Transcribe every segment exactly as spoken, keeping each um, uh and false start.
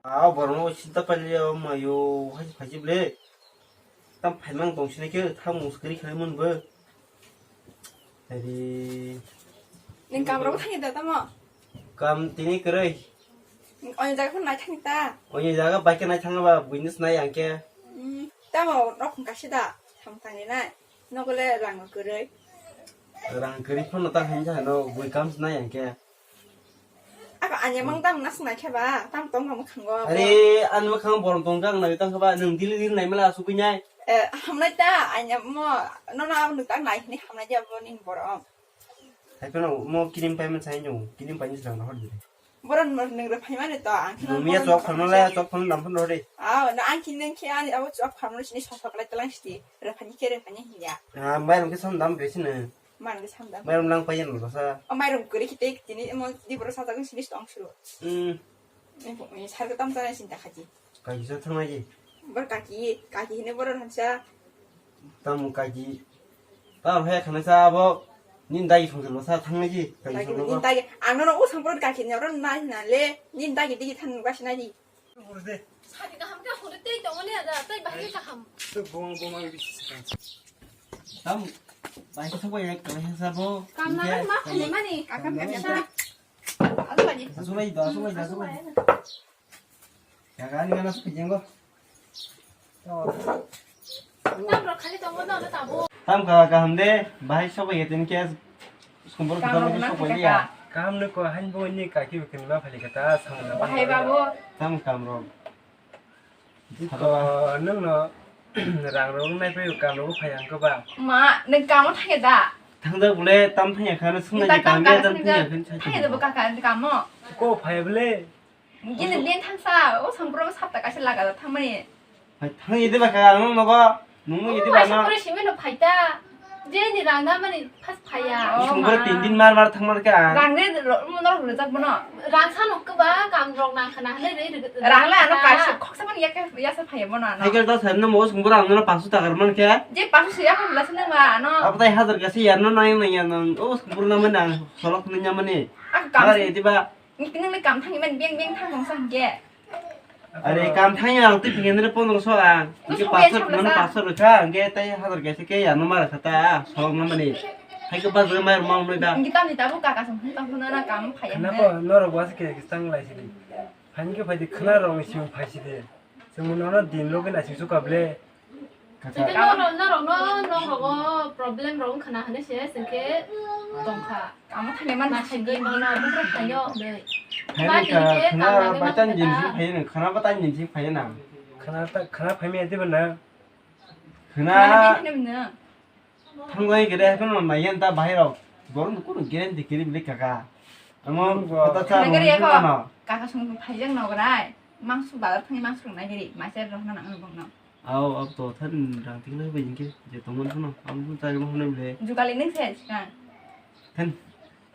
Ah, borokno sinta pailai o mayo, hai phaji ble. Tam phaimang tong sini khe, tamo kwrwi khlai mun bo. Ari. Ning kam rok thani da tamo? Kam tini kwrwi. Onya jaga phano nai thani ta? Onya jaga bai khe nai thangna ba, business nai ang khe. Hmm, tamo rok khum kaisa da? Thang thani nai. Nokole rang kwrwi. Rang kwrwi phano ta hinja no, bui kam nai ang khe. Ako anya mang tam nas nai khe ba, tam tong mukhango. Are, ani mukhango borom tong khe ang nai tang khe ba, nwng dili dili nai mala asugwi nai. Eh, hamnai ta, anya mo, nono abo nwng tang nai hini hamnai di abo ning borom. Hai phano mo kirim pai man sai nyo, kirim pai ni srang hor di. Borom nwng rw phai mani to, ang kheno. Nwng ya chok phano le, chok phano dam phano hor di. Aw, na ang khin nwng khe ani abo chok phano sini sok sok lai talang sidi, rw phai ni khe rw phai ni hinya. Ah, mai rong khe sam dam besi na. Mairum khe samda. Mairum lang payan lo sa. O mairum kwrwi khe tei tini mo di boro sajak sini tong suru. Hmm. Ni sar ko tam chana sinta khaji. Kaki sa thang lagi. Bor kaki, kaki hine bor hamsa. Tam kaki. Tam he khana sa abo. Nin dagi thong lo sa thang lagi. Kaki sa lo. Nin dagi ano no usang bor kaki ne ron na hina le. Nin dagi digi than ba sina di. Sari kaham khe hwnwi tei tongmani ada, tei bahai kaham. Tei bong bong ang bisi sakang. Tam, bahai khe sokbai ya, kaham khe sabo. Kam na ma khalimani. Kaham khe sa. Asu bai, asu bai, asu bai. Ya kan, kan asu pijengo. Tam rok khali tongo no, no tabo. Tam ka kaham de, bahai sokbai ya, tini khe. Sumbor kaham kita no sokbai ya. Kaham no ko, han bo ni kaki bikin ma phali kata, sama na. Bahai babu. Tam kam rok. Ko nung no rang rok nai pai kam rok phai ang ko ba. Ma, nung kamo thangya da? Thangda bole tam thangya kha, sung na kam kam kam thangya kha. Thangya da bo kaka kamo. Ko phai bole. Gini din thangsa, o sampro sapta kaisa laga da thangmani. Hai thangya de ba kaka nung no ba. Nungno yedi ba na. Sumbre simi no phaita. Je ni rang da mani phas phaya. Sumbre tin din mar mar thang mar kha. Rang de mo no rujak bono. Rang sa no kba kam rok nang khana hne re. Rang la ano kaisa khoksa mani yak yasa phaya bono ano. Hai khe da sa no mo sumbre ang no pasu ta gar man khe. Je pasu se yak la sene ma ano. Abo tai hazar ka se ya no nai nai ya no. O sumbre na mani solok ni nya mani. Ak kam. Ar yedi ba. Nini kam thang iman beng beng thang tong sa hingke. Are kam thang ya ang twi phingin re pondro so ang. Hingke paso mano paso rwkha hingke tai hazar kaisa ke ya no mara khata solok no mani. Hai ke bazar mai rok ma nai da. Hingke tamni tabuk kaka song hung tong phano na kam phai. Khana ko norok was ke sang lai sidi. Hingke phai di khana rok ni sing phai sidi. Chwng nono din logi naising suka ble. Kaka. Tei norok, norok no, norok o problem rok wngkha na hinwi se, chwng khe tongkha. Kamo thani man naising gwi nono bukrok khaio hinwi. Hai ba khe khana baitan din sing phaio nang, khana baitan din sing phaio nang. Khana ta, khana phaimaya diba nang? Khana. Khana phaimaya nang? Thanglai gede haikhe no naiya ta bahai rok. Borok no kunu guarantee kiri bili kaka. Amo kota cha nagari mo eko. Kaka song phaijak no grai. Mangsu bazar thani mangsu rok nagari. Maisa rok na nang bong no. Ao, ab to than rang tikna bai jingke je tongmani phano. Amo chari mo hwnwi bile. Jukali nung se sikang. Than.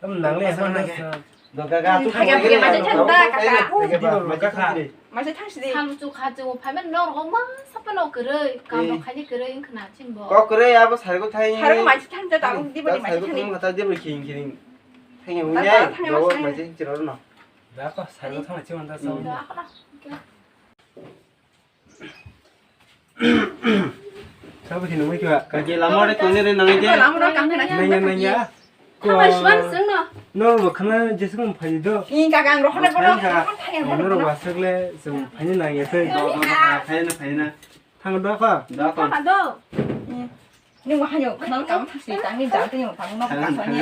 Tam nangle asa na sa. Doga ga tu. Phage, phage, macha than da, kaka. Phage ba, macha than de. Macha than si de. Sam chu kha chu, phai man nor go ma, sapa no kwrwi, kam rok khaini kwrwi wngkha na chimbo. Kok kwrwi abo sari go thai. Sari go macha than da, tabuk di bani macha than. Sari go thai. Thang mata de bri khing khing. Thang ya. Da, da, thang ya, macha chiro no. Da ko sari go thang chi man da sa. Da ko na. Sabo khe nungwi kha. Kaki lama re tongni re nangwi de. Lama ro kang khna. Nangya, nangya. Ko. Khamar suan sung no. Nor bo khna jesung phai do. Ni ka gang ro khna bono. Nor bo asakle sung phai ni nangya se. Phai na, phai na. Thang do kha. Da kha. Thang do. Ni wa hanyo khna kam thasi tang ni jang te yo tang no ka sa ni.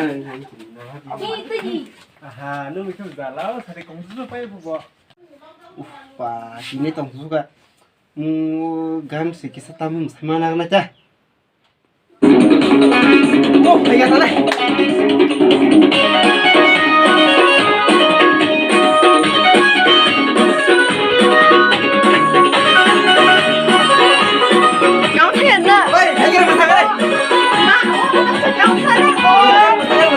Ni te ni. Aha, nungwi khe da lao sari kong su pai bu bo. Uf, pa, tini tong su ka. Mu gam se kisa tamu sama na na ta. Oh, pega ta le. Gam se na. Oi, pega ta le. Ma, gam se na.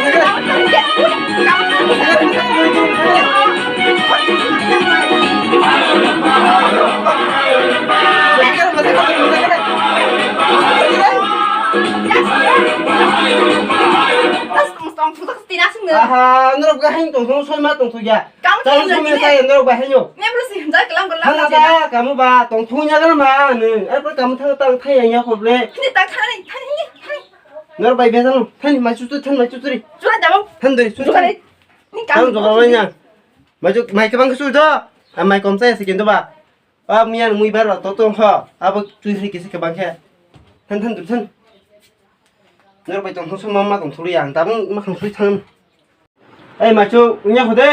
Aha, norok bahai tong thung, soi ma tong thung ya. Kamu Chang thung sumi ya, sai norok bahai yo. Ne bro si hinja kelam kelam Thang na da, kamu ba tong thung ya kan ma ne. Ai ko kamu thang tang thai ya khob le. Ni ta thani thani thani. Norok bai be thang, thani ma chu chu, thani ma chu chu ri. Chu da bo. Thani doi, chu chu. Chu kare. Ni Thang kamu jo ba ya. Ma chu mai ka bang su do. A mai kom sai se kin do ba. A miyan mui bar ba to tong kho. Abo tui hai kisi ka bang khe. Than than than. Nor bai tong thung sung ma ma tong thuli ang. Tabung ma khang sui thang. Ei ma chu unya kho de.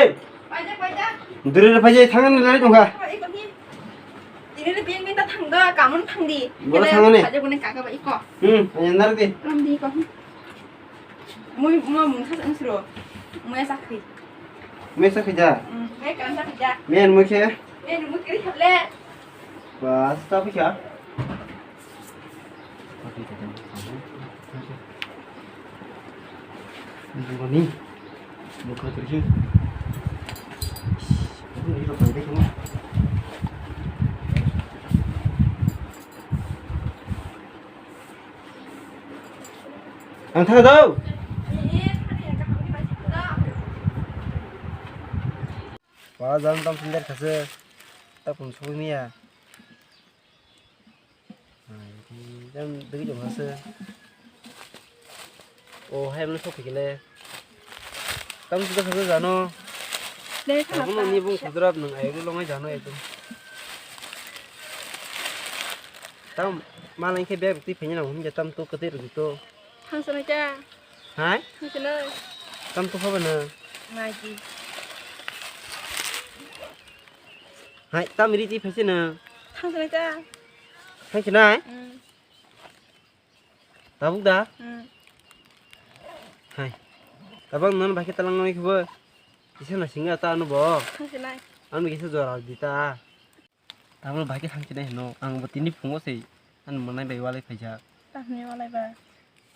Paida paida. Dure re phai thang ni lai tong kha. Iko ni. Ini le bin bin ta thang do kamun thang di. Bo thang ni. Paida bune kaka ba iko. Hmm, anya nar de. Ram di iko. Mui mo mung sa sa sro. Mui sa kri. Mesa khaja. Mm, me kan ta khaja. Men mui khe. Me ni mui kri khap le. Bas ta phi kha. Boni. Mukha kri. Ni ro pai de khe. Ang thang do. Ba jang tam sundar khase. Ta pun sugui miya. Ai, jam degi jong khase. O hai mano sok kile. Tam sundar khase jano. Dei, Tabuk khana ni bung ta. Khudra nung ai lo ngai jano ekdom. Tam malai khe bag ti phenya na hum ja tam to kate ru to. Thangsanai ta. Hai? Thangsanai. Tam to khaba na. Nai di. Hai, tam ri ti phese na. Thangsanai ta. Thangsanai? Mm. Tabuk da? Mm. Hai. Tabang non bai khe talang noi khebo. Kisa na singa ta ano bo. Thangsanai. Ano kisa jora di ta. Tabuk bai khe thangsinai hino. Ang bo tini phungo sei. Ano monai bai walai phaijak. Tahni walai ba.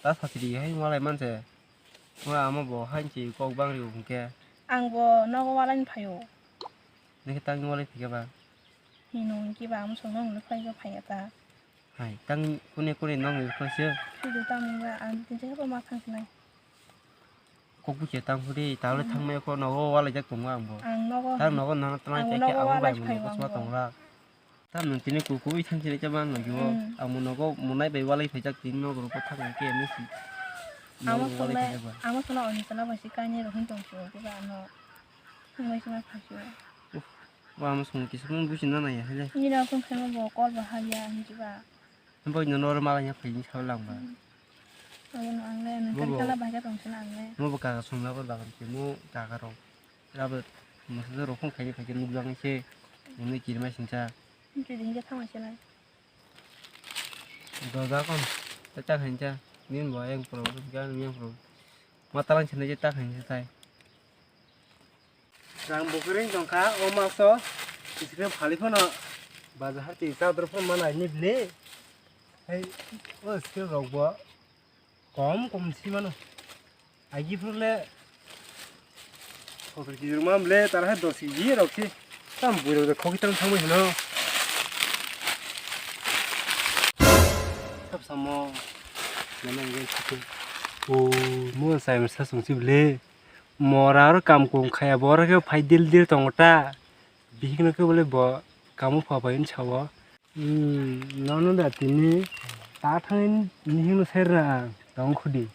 Ta satri hai walai manse. Wa amo bo hai chi kok bang ri hwnkhe. Ang bo nogo walai phaio. Nokhe tangni walai phikhe ba. Hino hwnkhe ba amo songno hwnwi phai phaiya ta. Hai, tang kune kune nong ni khwlai se. Kudu tamo ba ang tin se ma thang sinai. Kok buche tang phuri, ta le thang mai ko nogo walai jak tongo ang bo. Ang nogo. Tang nogo nang tang ang nogo abo walai bai phai mo ko ang sma bo. Tong ra. Tam nung tini kuku bai thang sinai cha ban lagi bo. Hmm. Ang mo nogo monai bai walai phai jak tin nogo ko thang ke ni si. Amo nogo walai sonai, phai jak ba. Amo sona oni sona bai si kaini ro hin tong si ko ba no. Thang bai sona phai si. Uff, wa amo song kisa mo buchi na na ya hele. Ni na kun khai mo bo kol ba ha ya hin ji ba. Bo no nor ma ya phai ni sa lang ba. Hmm. Abo no ang le, nang Bo kan bo. Kala bai ka tong sina ang le. Mo bo ka song na ko ba kan ke mo ka ka ro. Abo mo sa ro khong khai khai nuk jang se. Mo ni kir ma sing cha. Ni kir ding ja thang ma se lai. Do da kon. Ta cha khan cha. Nin bo yang pro, ga yang pro. Ma talang chene je ta khan cha tai. Rang bukuring tongkha, o maso, isikhe phali phano, bazar hati chador phano mana ni bile. Hai, o skill rok bo, kom kom si mano. Agi phuru le, sotro kg rok ma bile, tar hai dos kg rok si. Tam bui rok de khoki tang thang bai hino. Sab samo, mana ngai si. O, mo sai sa sung si bile. Mora oro kam kum khaya, bo oro khe phai dil dil tongo ta. Bihik no khe bole bo kamo pha bai wng sao. Hmm, nono da tini ta thangni hino serna ang tong khudi.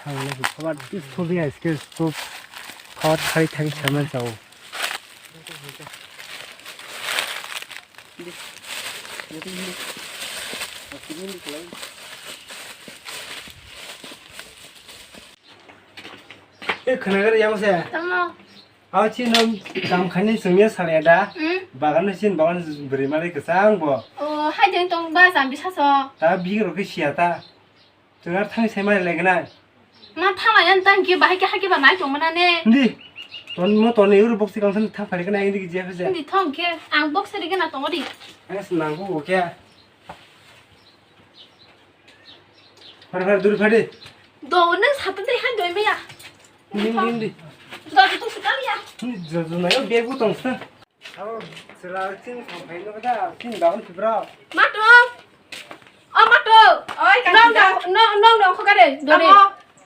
Thangna khe khobar tis khobi ice cream scoop khot khai thang saman sao. E khana gari yang se. Tamo. Aw, chini no kam khaini chwngya salya da? Hmm? Bagan no sin bagan bwrwi mari kwchang bo. O, hai jeng tong ba jambi saso. Ta bihik rok khe siya ta. Chwng ar thang sai mari lai gana. Ma thala yan tang khe bahai khe haki ba nai tong mana ne. Ndi. Ton mo ton uru box kang san thang phari kana indi jiya phese. Ndi thong khe ang box ri gana tong di. Ang snang ko kya. Phar phar dur phar de. Do nang satu deh han doi maya. Dim dim di. Do tu suka ya. Ni jo jo na yo bag bu tong sa. Abo sila chin kham phai no da chin daun si bro. Matu. O matu. Oi, nong nong nong nong khogare. Dore.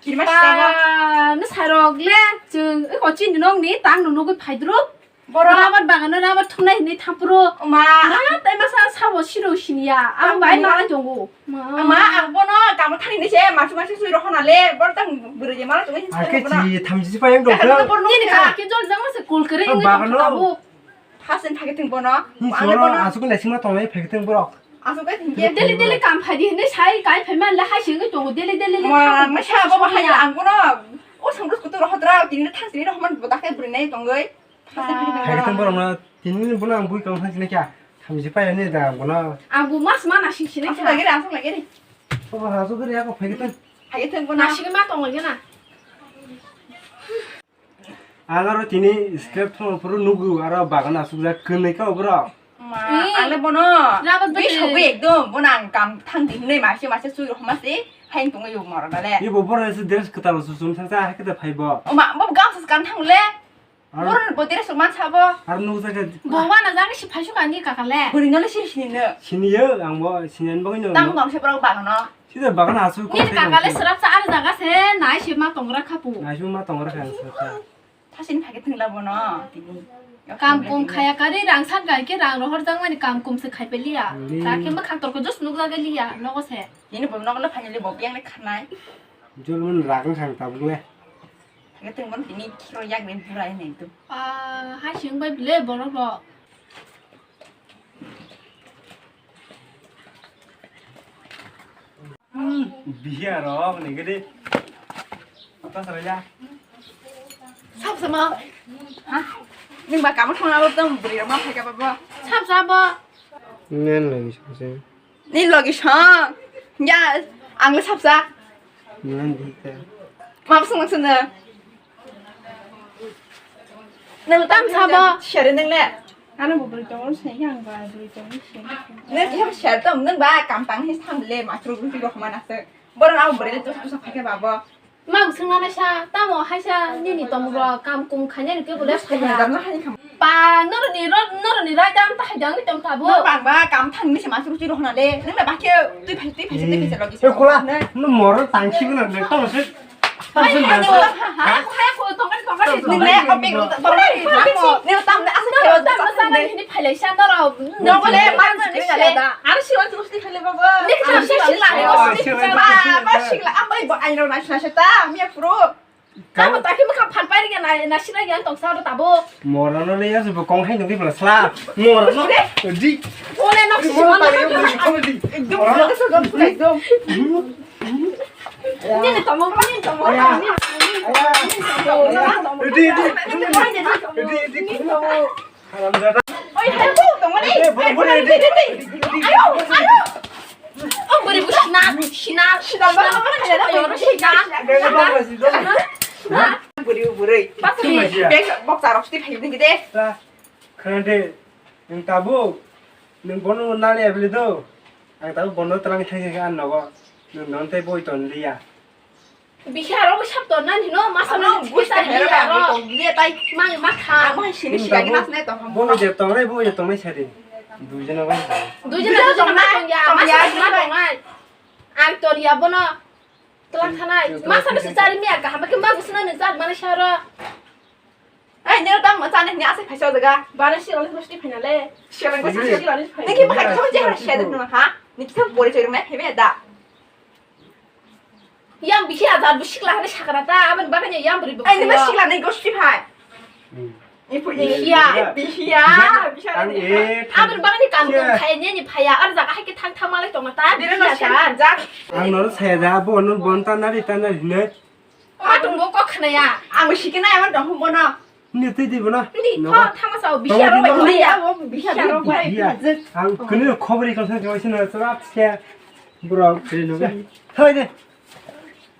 Kirma sabo. Ba, no sarok le, chwng, oi, ko chini nong ni, tang no nugwi phaidruk. Borok. Rabar bagano rabar thumnai hinwi thampro. Ma. Ma, tai masa sabo siro siniya. Ang bai ma tongo. Ma, ang bono kamo thani ni se, masu masu sui rohona le, bor tang bwrwi je mala tongwi. Ake chi thamchi si payang dong. Nini ka ke jol jang masa kol kere. Ang bagano. Hasen phage thung bono. Ni soro asuk na sima tongnai phage thung borok. Asuk kai thung ke. Deli deli kam phadi hinwi sai kai phai man le hai singwi tongo deli deli le. Ma, ma sa baba hai ang bono. O sangro kutu rohodra, tini thang sini rohman bodakai bwrwi nai tongwi. Hai tong borok na tini ni bono ang bui kang thang sini kya. Thamchi paya ni da ang bono. Ang bu mas mana sing sini. Asuk lagi re, asuk lagi re. Baba asuk re ako phage thung. Phage thung bono. Nasik ma tong lagi na. Ang aro tini step thung phuru nugu aro bagan asukjak kwnwi ka borok. Ma, eh, ang le bono. Rabat bete. Bisogwi ekdom bono ang kam thang di hinwi mase mase sui rok mase hain tongwi yo moro dale. Ibo borok se dress kwtal susum thang sa hai kete phaibo. O ma, bo gamsa kan thang le. Aro borok bo dress man sabo. Aro nugjak. Bo wana jani si phaisu kani kakale. Buri no le siri sini no. Siniyo ang bo sinan bagwi no. Tam gam se borok bagano. Sida bagan asuk. Nini kakale serap sa ar jaga se nai se ma tongra khapu. Nai se ma tongra kha serap sa. Thasini phage thwngla bono tini. Kam kum khaya kari rang san gai ke rang rohor jang mani kam kum se khai pe liya. Hmm. Ta ke ma khang tor ko just nuk jaga liya nogo se. Tini bo nok le finally bo yang le khanai. Jol mun rang khang tabuk le. Phage thwng bono tini khiro yak ni burai nai tu. Ah, hai sing bai ble borok rok. Hmm, biya rok ni gede. Apa salah ya? Sab sama. Ha? Nung ba kamu thong abo tong beri rok ma phai ka babo. Sab sama. Ngan lagi sab sama. Ni logi song. Ya, ang le sapsa. Ngan dita. Mam sung sung na. Nang tam sabo. Share nang le. Ano bo beri tong sai yang ba beri tong sai. Nang kya share tom nang ba kam tang his tham le ma churu ru ro mana se. Boro na beri le to sa phai ke babo. Mang swngnani sa, tamo haisa nini tongmung rok kam kum khainani tei bo le phaiya. Pa, noroni ro-, noroni raida ang ta haida wngwi tong tabuk. Nang bangba kam thangni se mansuk chiro hwnale. Nang na bakhe twi phai, twi phai, twi phai logi. E kula, no moro tangsi gwnang le, tamo se. Hai, hai, hai, hai, hai, tongkar, tongkar, tongkar. Nang le, o big, tongkar, tongkar. Nang tam le, asa khayo, tam le, asa tam le. Nini phailai sa norok. Nang le, man sini le. Aro siwan tu Ni kha se sila ni, ba, ba sila, ang bai bo aino na sila se ta, miya puro. Tamo ta ki mukha phan pai ri na, na sila yang tong sa ro tabo. Mora no le ya se bo kong hai no di bla sla. Mora no. Di. Ole no si mora no. Di. Ekdom, ekdom, ekdom. Ni ni tamo, ni tamo, ni. Di, di. Di, di. Haramjada. Oi, hai, bo, tongmani. Eh, bo, bo, hai, di, di, di, di, di, ayo, ayo. Oh, beri bu sina, sina, sina, ba, ba, ba, ba, ba, sina. Beri bu beri. Bak, bak, bak, bok tarok sih, hai, gede. Khrande, nung tabuk, nung bono nali abli do. Ang tabuk bono telang thai thai an nogo. Nung non tei boi ton liya. Bihar obo sab ton nani no masa no busta hero aro. Mang ma kha. Amo sini sila gina sne to. Bo je tongnai, bo je tongnai sari. Dui jona bai. Dui jona, dui jona ma tong ya. Masa ma tong nai. Ang tor ya bono. Telang thanai. Masa no sari miya kaham ke ma busna ne jat mane saro. Ai, nero tam ma chane ni asa phaisa jaga. Bana sirani gosti phainale. Sirani gosti phainale. Niki ma khaisa jara sede no ha. Niki tam pore chori mai phebe da. Yang bisi ajar bu sikla hani sakara ta, abon bagani yang beri bu. Ai, nima sikla ni gosti phai. Ipu iya. Bihia. Abon bagani kam kum khai ni ni phaya, ar jaga hai ke thang thang malai tong ta. Dire no sian jak. Ang no saya ja, bo no bon ta nari ta nari ne. Ma tong bo kok khna ya. Ang sikina ya man dong bono. Ni twi di bono. Ni tho thama sao bihia ro bai ya. Bihia ro bai. Ang kunu khobri kal sa joy sina rat se. Bro, thoi de.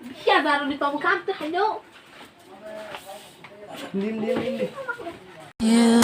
Bihia daro ni to kam te haino. Nim nim nim.